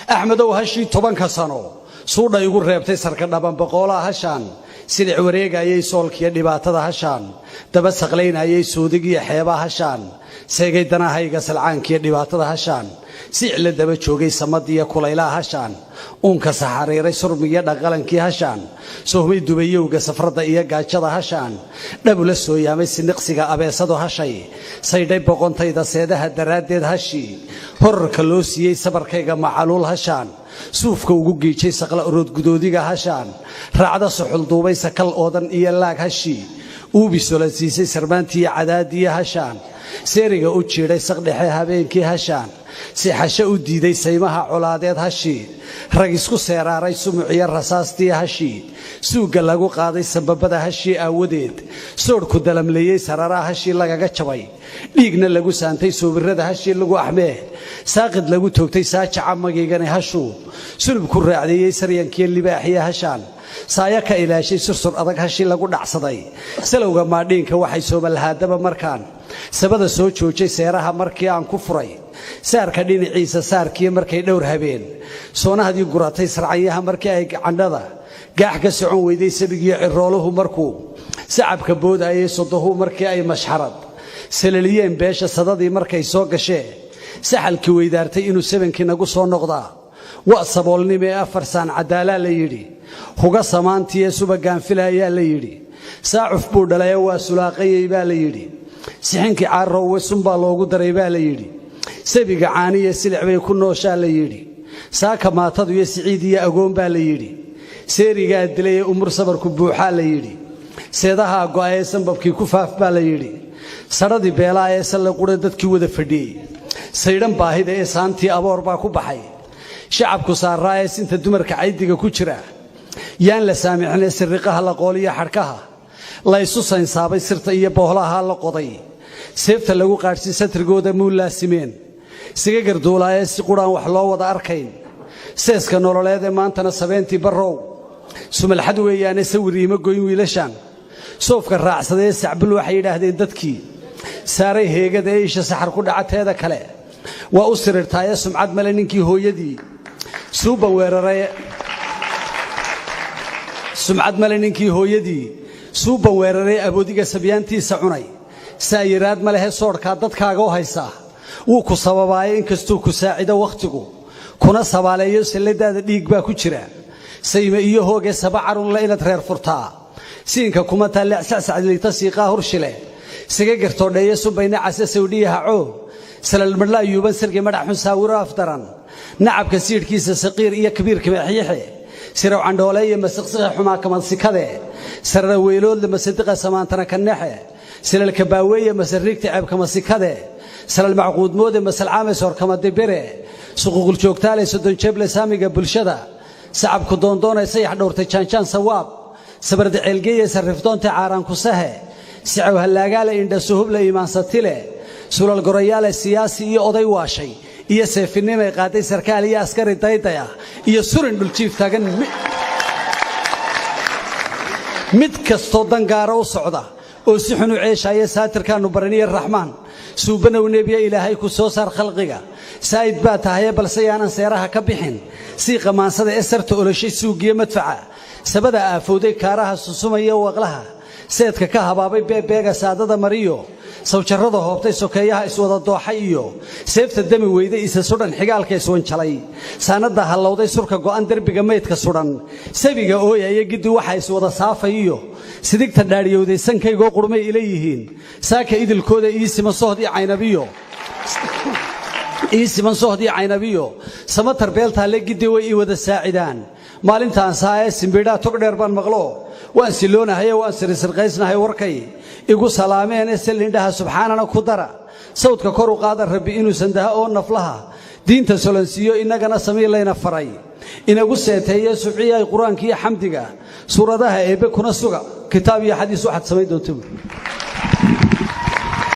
Axmedow, hashii 10-ka sano suudha igu reebtay, sarka dhaban boqoolaa hashaan silic wareegayay, soolkiyo dhibaatada hashaan daba saqlaynayay, suudigiyo xeebaa hashaan seegay, danahayga salcaankiyo dhibaatada hashaan siic la daba joogay, samadiyo kulaylaha hashaan uunka saxariiray, surmigiyo dhaqalankii hashaan sohmay, dubayowga safradda iyo gaajada hashaan dhabula sooyaamay, siniqsiga abeesadu hashay saydhay, boqontayda seedaha daraaddeed hashii horarka loo siiyey, sabarkayga macaluul hashaan suufka ugu giijay, saqla oroodgudoodiga hashaan raacda suxulduubay, sakal oodan iyo laag hashii uubi solansiisay, sarmaantiiyo cadaadiyo hashaan seeriga u jiidhay, saqdhexe habeenkii hashaan seexasho u diiday, saymaha colaadeed hashii rag isku seeraaray, sumuciyo rasaastii hashii suugga lagu qaaday, sambabada hashii aawadeed soodhku dalamleeyey, sararaha hashii lagaga jabay, dhiigna lagu saantay, soobirrada hashii lagu axmee, saaqid lagu toogtay, saajaca magiigani hashuu sulub ku raacdeeyey, saryankiyo libaaxiyo hashaan saaya ka ilaashay, sursur adag hashii lagu dhacsaday, salowga maadhiinka waxay soomalhaadaba markaan sabada soo joojay, seeraha markii aan ku furay, saarka dhinaciisa saarkiyo markay dhowr habeen soonahadii guratay, sarcanyaha markii ay candhada gaax ka socon weyday, sabigiyo cirooluhu markuu sacabka boodayay, sodohu markii ay mashxarad salaliyeen, beesha sadadii markay soo gashee, saxalkii weydaartay, inuu sabankii nagu soo noqdaa wa saboolnimo ee afar saan cadaalaa la yidhi, huga samaantii ee subagaan filayaa la yidhi, saacuf buu dhalaye waa sulaaqayey baa la yidhi, sixinkii caaroowe sunbaa loogu daray baa la yidhi, sabiga caaniya silic bay ku nooshaa la yidhi, saaka maatadu iyo siciid iyo agoon baa la yidhi, seerigaa dilay ee umur sabarku buuxaa la yidhi, seedahaa go'a ee sanbabkii ku faaf baa la yidhi, sadhadii beelaa ee salle qura dadkii wada fadhiyey, saydhan baahida ee saantii aboor baa ku baxay, shacabku saaraa ee sinta dumarka caydiga ku jira, yaan la saamixinee sirriqaha la qooliyo xadhkaha la ysu saynsaabay, sirta iyo boohlaha la qoday, seefta lagu qaadhsiy, satrigooda muu laasimeen, siga garduulaayee si quraan wax loo wada arkayn, seeska nololeed ee maantana sabeentii barrow sumalxad weeyaane, sawir iima goyn wiilashaan soofka raacsadee sacbul waxay yidhaahdeen dadkii saaray heegada ee isha saxar ku dhaca, teeda kale waa u sirirtaaye, sumcad male ninkii hooyadii suuban weeraray, sumcad male ninkii hooyadii suuban weeraray, aboodiga sabyaantiisa cunay, saayiraad ma lehe, soodhkaa dadkaaga u haysaa wuu ku sababaaye, inkastuu ku saacido wakhtigu kuna sabaaleeyo, salladaada dhiig baa ku jira, sayme iyo hooge saba carunle inaad reer furtaa siinka kuma taalle, sacsacliita siiqaa hurshile, siga gartoodheeye subayna case sawdhiyaha coo salalmadhlaa yuuban sirgi madhaxun saawiro afdaran, nacabka siidhkiisa saqiir iyo kabiir kameexyixe, siraw candhooleeye masiqsiqa xumaa kamadsikade, sarara weyloodle masadiqa samaantana kanexe, silalka baaweeye masariigta ceebkamasikade, salal macquudmoode masalcaame soorkamadibire, suquuquljoogtaale soddonjeeble saamiga bulshada, sacabku doondoonay sayax dhowrtay jaanjaan sawaab, sabardaceelgeeye sarrifdoonta caaraankusahe, sicow hallaagaale indhasuhuble iimaansatile, sulalgorayaale siyaasi iyo oday waashay iyo seefinimay qaaday, sarkaal iyo askari daydaya iyo surin dhuljiif taagan, mid kastoo dangaara u socda oo si xun u ceeshaaya, saatirkaannu baraniyo raxmaan suubanow nebiya ilaahay ku soo saar khalqiga saa'id baa tahaye, balse yaanan seeraha ka bixin sii qamaansada ee sarta oloshay, suugiyo madfaca sabada aafowday, kaaraha susumaya, waqlaha seedka ka habaabay, beebeega saadada mariyo, sawjarrada hoobtay, sokeeyaha iswada dooxay iyo seefta dami weyday, isa sudhan xigaalka iswanjalay, saanadda hallowday, surka go'an, derbiga maydka sudhan, sabiga ooyaya, giddi waxa iswada saafay iyo sidigta dhaadhiyowday, sankaygoo qurmay ila yihiin saaka idilkooda, ii siman sohdii caynabiyo, ii siman sohdii caynabiyo samatar beeltaalle, giddi way ii wada saacidaan maalintaan saaee simbidhaa tog dheer baan maqlo, waan siloonahaye, waan sirisirqaysnahay, warkay igu salaameene sallindhaha subxaanana ku dara, sawdka kor u qaada, rabbi inuu sandaha oo naflaha diinta solansiiyo, innagana samii layna faray, inagu seeteeye, subciyay qur-aanka iyo xamdiga suuradaha eebbe kuna suga, kitaab iyo xadiis waxaad samayn doonta.